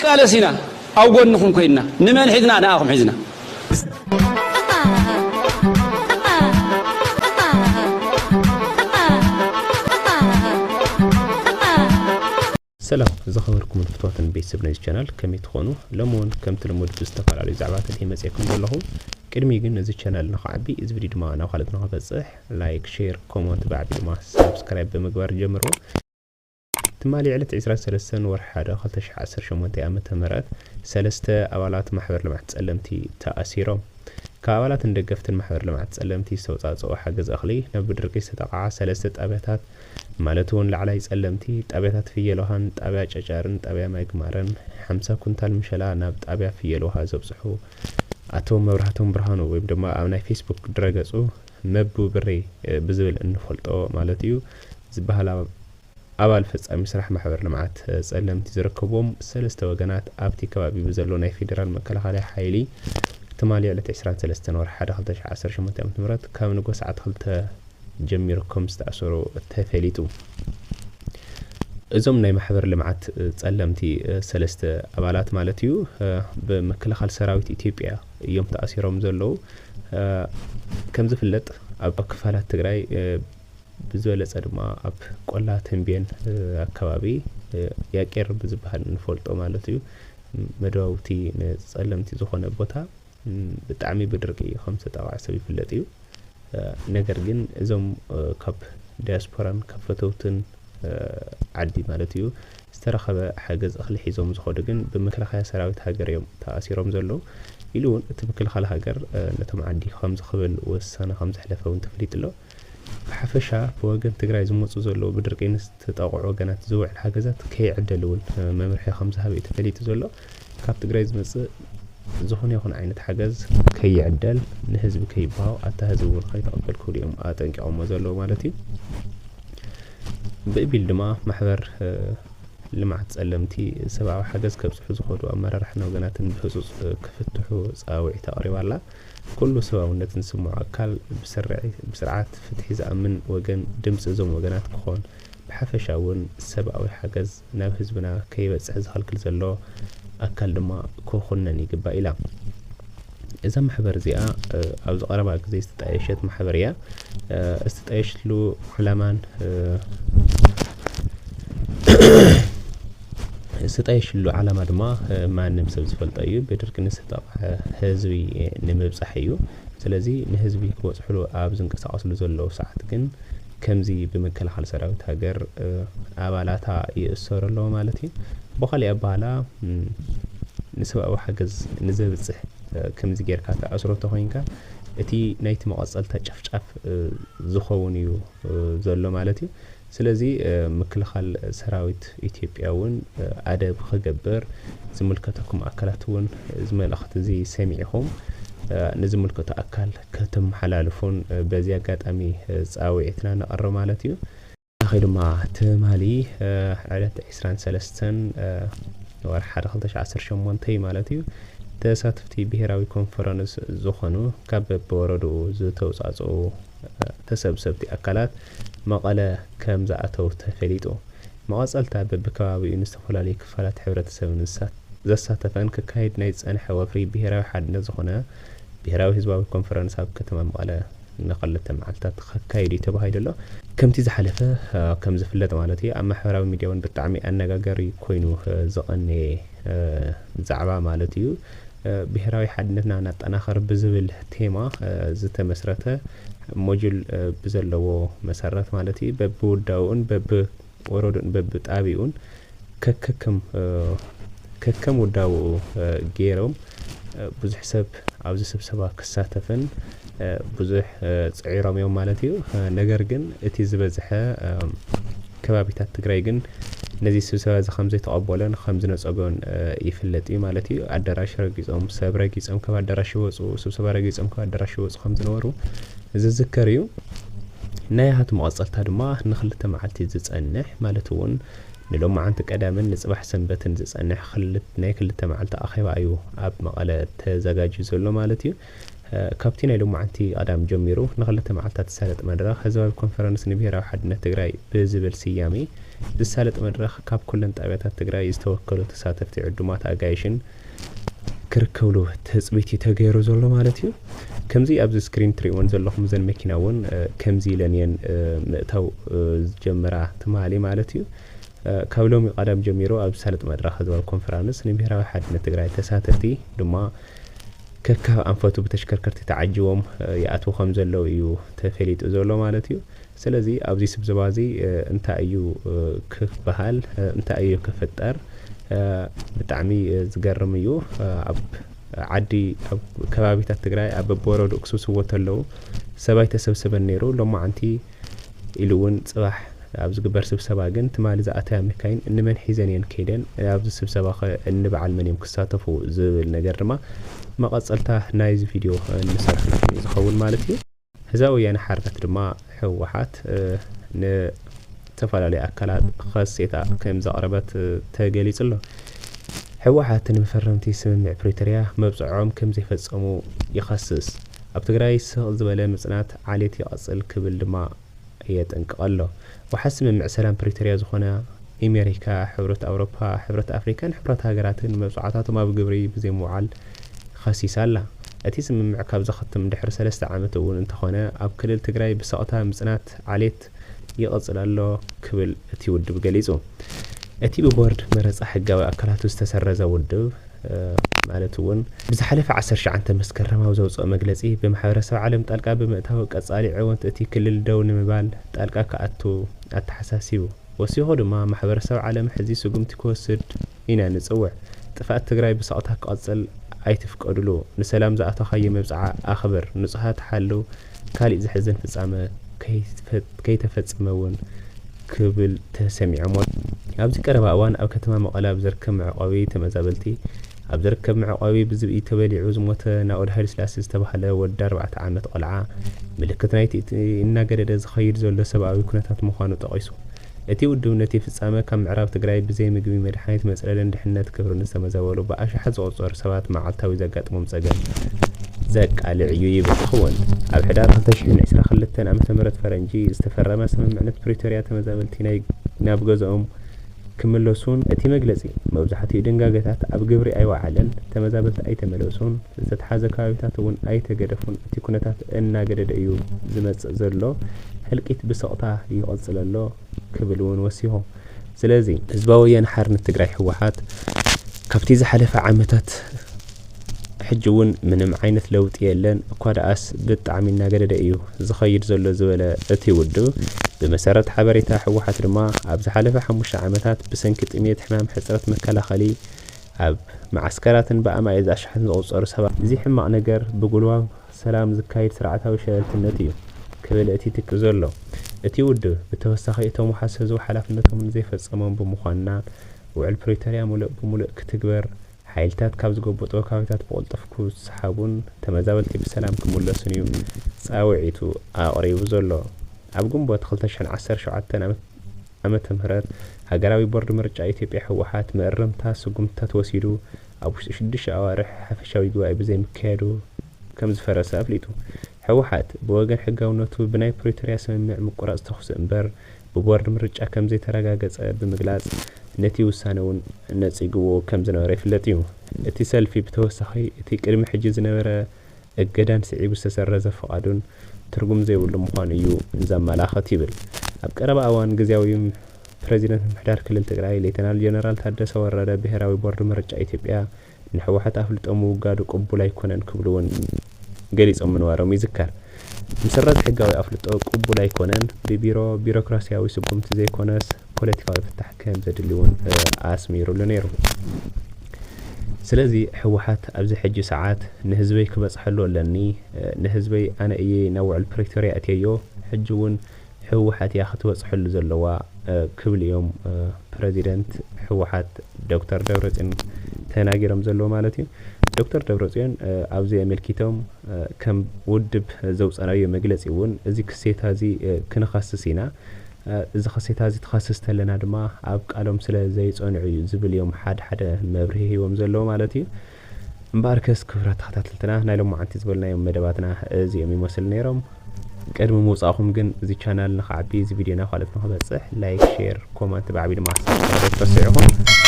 ቃለስ ኢና፣ ኣብ ጎንኹም ኮይንና። ንመን ሒዝና? ንኣኹም ሒዝና። ሰላም ዝኸበርኩምን ፍትዋትን ቤተሰብ ነዚ ቻናል ከመይ ትኾኑ? ሎሚ እውን ከምቲ ልሙድ ብዝተፈላለዩ ዛዕባታት እየ መፅኤኩም ዘለኹ። ቅድሚ ግን ነዚ ቻናል ንኸዓቢ፣ እዚ ቪድዮ ድማ ናብ ካልኦት ንኸበፅሕ ላይክ፣ ሼር፣ ኮመንት ብዓቢ ድማ ሳብስክራይብ ብምግባር ጀምርዎ። ትማሊ ዕለት ዕስራን ሰለስተን ወርሒ ሓደ ክልተ ሽሕ ዓሰርተ ሸሞንተ ዓመተ ምህረት ሰለስተ ኣባላት ማሕበር ልምዓት ጸለምቲ ተኣሲሮም። ካብ ኣባላትን ደገፍትን ማሕበር ልምዓት ጸለምቲ ዝተውጻጽኦ ሓገዝ እኽሊ ናብ ብድርቂ ዝተጠቕዓ ሰለስተ ጣብያታት ማለት እውን ላዕላይ ጸለምቲ፣ ጣብያታት ፍየል ውሃን ጣብያ ጨጫርን ጣብያ ማይ ግማረን ሓምሳ ኩንታል ምሸላ ናብ ጣብያ ፍየል ውሃ ዘብጽሑ ኣቶ መብራህቶም ብርሃኑ ወይም ድማ ኣብ ናይ ፌስቡክ ድረገጹ መቡ ብሬ ብዝብል እንፈልጦ ማለት እዩ ዝበሃል ኣባል ፈጻሚ ስራሕ ማሕበር ልምዓት ጸለምቲ ዝርከብዎም ሰለስተ ወገናት ኣብቲ ከባቢ ብዘሎ ናይ ፌደራል መከላኸሊ ሓይሊ ትማሊ ዕለት ዕስራን ሰለስተን ወርሒ ሓደ ክልተ ሽሕ ዓሰርተ ሸሞንተ ዓመተ ምህረት ካብ ንግሆ ሰዓት ክልተ ጀሚሩ ከም ዝተኣሰሩ ተፈሊጡ። እዞም ናይ ማሕበር ልምዓት ጸለምቲ ሰለስተ ኣባላት ማለት እዩ ብምክልኻል ሰራዊት ኢትዮጵያ እዮም ተኣሲሮም ዘለዉ። ከም ዝፍለጥ ኣብ ክፋላት ትግራይ ብዝበለፀ ድማ ኣብ ቆላ ተንቤን ኣከባቢ ያቄር ብዝበሃል እንፈልጦ ማለት እዩ መደዋውቲ ንፀለምቲ ዝኾነ ቦታ ብጣዕሚ ብድርቂ ከም ዝተጠቕዐ ሰብ ይፍለጥ እዩ። ነገር ግን እዞም ካብ ዲያስፖራን ካብ ፈተውትን ዓዲ ማለት እዩ ዝተረኸበ ሓገዝ እኽሊ ሒዞም ዝኸዱ ግን ብመከላኸያ ሰራዊት ሃገር እዮም ተኣሲሮም ዘለዉ ኢሉ እውን እቲ ምክልኻል ሃገር ነቶም ዓዲ ከምዚ ክብል ውሳነ ከም ዘሕለፈ እውን ተፈሊጡ ኣሎ። ብሓፈሻ ብወገን ትግራይ ዝመፁ ዘለዉ ብድርቂ ንዝተጠቕዑ ወገናት ዝውዕል ሓገዛት ከይዕደል እውን መምርሒ ከም ዝሃበ እዩ ተፈሊጡ ዘሎ። ካብ ትግራይ ዝመፅእ ዝኾነ ይኹን ዓይነት ሓገዝ ከይዕደል፣ ንህዝቢ ከይበሃው፣ ኣታ ህዝቢ እውን ከይተቐበል ክብሉ እዮም ኣጠንቂቖሞ ዘለዉ ማለት እዩ። ብእቢል ድማ ማሕበር ልምዓት ፀለምቲ ሰብኣዊ ሓገዝ ከብፅሑ ዝኸዱ ኣመራርሓን ወገናትን ብህፁፅ ክፍትሑ ፃውዒት ኣቕሪባ ኣላ። ኩሉ ሰብኣውነት ዝስምዖ ኣካል ብስርዓት ፍትሒ ዝኣምን ወገን ድምፂ እዞም ወገናት ክኾን፣ ብሓፈሻ እውን ሰብኣዊ ሓገዝ ናብ ህዝብና ከይበፅሕ ዝኸልክል ዘሎ ኣካል ድማ ክኹነን ይግባእ ኢላ። እዛ ማሕበር እዚኣ ኣብዚ ቀረባ ግዜ ዝተጣየሸት ማሕበር እያ። ዝተጣየሸትሉ ዕላማን ዝተጣየሽሉ ዓላማ ድማ ማንም ሰብ ዝፈልጦ እዩ። ብድርቂ ንዝተጠቕዐ ህዝቢ ንምብፃሕ እዩ። ስለዚ ንህዝቢ ክበፅሕሉ ኣብ ዝንቀሳቐስሉ ዘለዉ ሰዓት ግን ከምዚ ብምክልኻል ሰራዊት ሃገር ኣባላታ ይእሰሩ ኣለዉ ማለት እዩ። ብኻሊእ ኣባህላ ንሰብኣዊ ሓገዝ ንዘብፅሕ ከምዚ ጌርካ ተኣስሮ ተኾይንካ እቲ ናይቲ መቐፀልታ ጨፍጫፍ ዝኸውን እዩ ዘሎ ማለት እዩ። ስለዚ ምክልኻል ሰራዊት ኢትዮጵያ እውን ኣደብ ክገብር ዝምልከተኩም ኣካላት እውን እዚ መልእኽቲ እዚ ሰሚዕኹም ንዝምልከቶ ኣካል ከተመሓላልፉን በዚ ኣጋጣሚ ፃውዒትና ነቕርብ ማለት እዩ። ኣኺ ድማ ትማሊ ዕለት ዕስራን ሰለስተን ወርሒ ሓደ ክልተ ሽሕ ዓሰርተ ሸሞንተ ማለት እዩ ተሳተፍቲ ብሄራዊ ኮንፈረንስ ዝኾኑ ካብ በብወረድኡ ዝተውፃፅኡ ተሰብሰብቲ ኣካላት መቐለ ከም ዝኣተው ተፈሊጡ። መቐፀልታ በብከባቢኡ ንዝተፈላለዩ ክፋላት ሕብረተሰብ ዘሳተፈን ክካየድ ናይ ዝፀንሐ ወፍሪ ብሄራዊ ሓድነት ዝኾነ ብሄራዊ ህዝባዊ ኮንፈረንስ ኣብ ከተማ መቐለ ንክልተ መዓልታት ክካየድ እዩ ተባሂሉ ኣሎ። ከምቲ ዝሓለፈ ከም ዝፍለጥ ማለት እዩ ኣብ ማሕበራዊ ሚድያ እውን ብጣዕሚ ኣነጋጋሪ ኮይኑ ዝቐነየ ዛዕባ ማለት እዩ። ብሄራዊ ሓድነትና ናጠናኸር ብዝብል ቴማ ዝተመስረተ ሞጁል ብዘለዎ መሰረት ማለት እዩ በብውዳኡን በብወረዱን በብጣቢኡን ከከከም ከከም ውዳብኡ ገይሮም ብዙሕ ሰብ ኣብዚ ስብሰባ ክሳተፍን ብዙሕ ፅዒሮም እዮም ማለት እዩ። ነገር ግን እቲ ዝበዝሐ ከባቢታት ትግራይ ግን ነዚ ስብሰባ እዚ ከም ዘይተቐበሎን ከም ዝነፀጎን ይፍለጥ እዩ ማለት እዩ። ኣዳራሽ ረጊፆም፣ ሰብ ረጊፆም፣ ካብ ኣዳራሽ ይወፁ፣ ስብሰባ ረጊፆም ካብ ኣዳራሽ ይወፁ ከም ዝነበሩ ዝዝከር እዩ። ናይ ኣሃቱ መቐፀልታ ድማ ንክልተ መዓልቲ ዝፀንሕ ማለት እውን ንሎማዓንቲ ቀዳምን ንፅባሕ ሰንበትን ዝፀንሕ ናይ ክልተ መዓልቲ ኣኼባ እዩ ኣብ መቐለ ተዘጋጅዩ ዘሎ ማለት እዩ። ካብቲ ናይ ሎማዓንቲ ቀዳም ጀሚሩ ንክልተ መዓልታት ዝሳለጥ መድረኽ ህዝባዊ ኮንፈረንስ ንብሄራዊ ሓድነት ትግራይ ብዝብል ስያሜ ዝሳለጥ መድረኽ ካብ ኩለን ጣብያታት ትግራይ ዝተወከሉ ተሳተፍቲ ዕዱማት ኣጋይሽን ክርከብሉ ትፅቢት እዩ ተገይሩ ዘሎ ማለት እዩ። ከምዚ ኣብዚ ስክሪን ትሪእወን ዘለኹም ዘን መኪና እውን ከምዚ ኢለን እየን ምእታው ዝጀመራ ትማሊ ማለት እዩ። ካብ ሎሚ ቀዳም ጀሚሩ ኣብ ዝሳለጥ መድረኽ ህዝባዊ ኮንፈረንስ ንብሄራዊ ሓድነት ትግራይ ተሳተፍቲ ድማ ከካብ ኣንፈቱ ብተሽከርከርቲ ተዓጅቦም ይኣትዉ ከም ዘለዉ እዩ ተፈሊጡ ዘሎ ማለት እዩ። ስለዚ ኣብዚ ስብሰባ እዚ እንታይ እዩ ክበሃል፣ እንታይ እዩ ክፍጠር፣ ብጣዕሚ ዝገርም እዩ። ኣብ ዓዲ ኣብ ከባቢታት ትግራይ ኣብ በብወረድኡ ክስብስቦ ተለዉ ሰብ ኣይተሰብሰበን ነይሩ። ሎማዓንቲ ኢሉ እውን ፅባሕ ኣብ ዝግበር ስብሰባ ግን ትማሊ ዝኣተያ መካይን እንመን ሒዘን እየን ከይደን፣ ኣብዚ ስብሰባ ኸ እንበዓል መን እዮም ክሳተፉ ዝብል ነገር ድማ መቐፀልታ ናይዚ ቪድዮ እንሰርሐሉ ዝኸውን ማለት እዩ። ህዝባዊ ወያነ ሓርነት ድማ ህወሓት ንዝተፈላለዩ ኣካላት ኸሴታ ከም ዘቕረበት ተገሊፁ ኣሎ። ህወሓት ንመፈረምቲ ስምምዕ ፕሪቶርያ መብፅዖም ከም ዘይፈፀሙ ይኸስስ። ኣብ ትግራይ ስቕ ዝበለ ምፅናት ዓሌት ይቐፅል ክብል ድማ የጠንቅቕ ኣሎ። ወሓዚ ስምምዕ ሰላም ፕሪቶርያ ዝኾና ኤሜሪካ፣ ሕብረት ኣውሮፓ፣ ሕብረት ኣፍሪካን ሕብረት ሃገራትን መብፅዓታቶም ኣብ ግብሪ ብዘይምውዓል ኸሲሳ ኣላ። እቲ ስምምዕ ካብ ዘኸትም ድሕሪ ሰለስተ ዓመት እውን እንተኾነ ኣብ ክልል ትግራይ ብሰቕታ ምፅናት ዓሌት ይቐፅል ኣሎ ክብል እቲ ውድብ ገሊፁ። እቲ ብቦርድ መረፃ ሕጋዊ ኣካላቱ ዝተሰረዘ ውድብ ማለት እውን ብዝሓለፈ ዓሰርተ ትሽዓተ መስከረም ኣብ ዘውፅኦ መግለፂ ብማሕበረሰብ ዓለም ጣልቃ ብምእታው ቀፃሊ ዕወት እቲ ክልል ደው ንምባል ጣልቃ ክኣቱ ኣተሓሳሲቡ። ወሲኹ ድማ ማሕበረሰብ ዓለም ሕዚ ስጉምቲ ክወስድ ኢና ንፅውዕ። ጥፍኣት ትግራይ ብሰቕታ ክቐፅል ኣይትፍቀድሉ። ንሰላም ዝኣተኻዮ መብፅዓ ኣኽብር። ንፁሃት ሓልው። ካሊእ ዘሕዝን ፍፃመ ከይተፈፀመ እውን ክብል ተሰሚዖሞ። ኣብዚ ቀረባ እዋን ኣብ ከተማ መቐለ ኣብ ዝርከብ መዕቆቢ ተመዛበልቲ ኣብ ዝርከብ መዕቆቢ ብዝብኢ ተበሊዑ ዝሞተ ናኦድ ሃይለስላሴ ዝተባህለ ወዲ ኣርባዕተ ዓመት ቆልዓ ምልክት ናይቲ እቲ እናገደደ ዝኸይድ ዘሎ ሰብኣዊ ኩነታት ምዃኑ ጠቒሱ። እቲ ውድብ ነቲ ፍጻመ ካብ ምዕራብ ትግራይ ብዘይ ምግቢ፣ መድሓኒት፣ መጽለልን ድሕነት ክብርን ዝተመዛበሉ ብኣሽሓት ዝቑጸሩ ሰባት መዓልታዊ ዘጋጥሞም ጸገም ዘቃልዕ እዩ ይብል። ይኸውን። ኣብ ሕዳር ክልተ ሽሕን ዕስራን ክልተን ዓመተ ምህረት ፈረንጂ ዝተፈረመ ስምምዕነት ፕሪቶርያ ተመዛበልቲ ናይ ናብ ገዝኦም ክምለሱን እቲ መግለጺ መብዛሕትኡ ድንጋገታት ኣብ ግብሪ ኣይወዓለን፣ ተመዛበልቲ ኣይተመለሱን፣ ዝተትሓዘ ከባቢታት እውን ኣይተገደፉን፣ እቲ ኩነታት እናገደደ እዩ ዝመጽእ ዘሎ፣ ህልቂት ብስቕታ ይቕጽል ኣሎ ክብል እውን ወሲኹ። ስለዚ ህዝባዊ ወያነ ሓርነት ትግራይ ህወሓት ካብቲ ዝሓለፈ ዓመታት ሕጂ እውን ምንም ዓይነት ለውጢ የለን፣ እኳ ደኣስ ብጣዕሚ እናገደደ እዩ ዝኸይድ ዘሎ ዝበለ እቲ ውድብ፣ ብመሰረት ሓበሬታ ህወሓት ድማ ኣብ ዝሓለፈ ሓሙሽተ ዓመታት ብሰንኪ ጥሜት፣ ሕማም፣ ሕፅረት መከላኸሊ ኣብ መዓስከራትን ብኣማኢት ኣሽሓትን ዝቑፀሩ ሰባት እዚ ሕማቕ ነገር ብጉልባብ ሰላም ዝካየድ ስርዓታዊ ሸለልትነት እዩ ክብል እቲ ትክ ዘሎ። እቲ ውድብ ብተወሳኺ እቶም ወሓስ ህዝቡ ሓላፍነቶም ንዘይፈፀሞም ብምዃንና ውዕል ፕሪቶርያ ሙሉእ ብሙሉእ ክትግበር ሓይልታት ካብ ዝጎበጥዎ ከባቢታት ብቕልጡፍ ክሰሓቡን ተመዛበልቲ ብሰላም ክምለሱን እዩ ጻውዒቱ ኣቕሪቡ ዘሎ። ኣብ ግንቦት ክልተ ሽሕን ዓሰርተ ሸውዓተን ዓመት ዓመተ ምህረት ሃገራዊ ቦርድ ምርጫ ኢትዮጵያ ህወሓት መእረምታ ስጉምትታት ወሲዱ ኣብ ውሽጢ ሽዱሽተ ኣዋርሕ ሓፈሻዊ ጉባኤ ብዘይምክያዱ ከም ዝፈረሰ ኣፍሊጡ። ህወሓት ብወገን ሕጋውነቱ ብናይ ፕሪቶርያ ስምምዕ ምቁራፅ ተኹሲ እምበር ብቦርድ ምርጫ ከም ዘይተረጋገፀ ብምግላፅ ነቲ ውሳነ እውን ነፂግዎ ከም ዝነበረ ይፍለጥ እዩ። እቲ ሰልፊ ብተወሳኺ እቲ ቅድሚ ሕጂ ዝነበረ እገዳን ስዒቡ ዝተሰረዘ ፍቓዱን ትርጉም ዘይብሉ ምዃኑ እዩ ዘመላኽት ይብል። ኣብ ቀረባ እዋን ግዝያዊ ፕረዚደንት ምምሕዳር ክልል ትግራይ ሌተናል ጀነራል ታደሰ ወረደ ብሄራዊ ቦርድ ምርጫ ኢትዮጵያ ንህወሓት ኣፍልጦ ምውጋዱ ቅቡል ኣይኮነን ክብሉ እውን ገሊጾም ምንባሮም ይዝከር። ምስረዝ ሕጋዊ ኣፍልጦ ቅቡል ኣይኮነን፣ ብቢሮ ቢሮክራሲያዊ ስጉምቲ ዘይኮነስ ፖለቲካዊ ፍታሕ ከም ዘድሊ እውን ኣስሚሩሉ ነይሩ። ስለዚ ህወሓት ኣብዚ ሕጂ ሰዓት ንህዝበይ ክበፅሐሉ ኣለኒ፣ ንህዝበይ ኣነ እየ ናብ ውዕል ፕሪቶርያ ኣእትየዮ፣ ሕጂ እውን ህወሓት እያ ክትበፅሐሉ ዘለዋ ክብሉ እዮም ፕረዚደንት ህወሓት ዶክተር ደብረፅዮን ተናጊሮም ዘለዉ ማለት እዩ። ዶክተር ደብረፅዮን ኣብዚ ኣመልኪቶም ከም ውድብ ዘውፀናዮ መግለፂ እውን እዚ ክሴታ እዚ ክንኸስስ ኢና፣ እዚ ክሴታ እዚ ትኸስስ ተለና ድማ ኣብ ቃሎም ስለ ዘይፀንዑ እዩ ዝብል እዮም ሓደ ሓደ መብርሂ ሂቦም ዘለዉ ማለት እዩ። እምበኣርከስ ክቡራት ተኸታተልትና፣ ናይ ሎማዓንቲ ዝበልናዮም መደባትና እዚኦም ይመስሉ ነይሮም። ቅድሚ ምውጻእኹም ግን፣ እዚ ቻናል ንኽዓቢ፣ እዚ ቪድዮና ካልኦት ንኽበጽሕ፣ ላይክ፣ ሼር፣ ኮመንት ብዓቢ ድማ ሳብስክራይብ ኣይትረስዑ ኢኹም።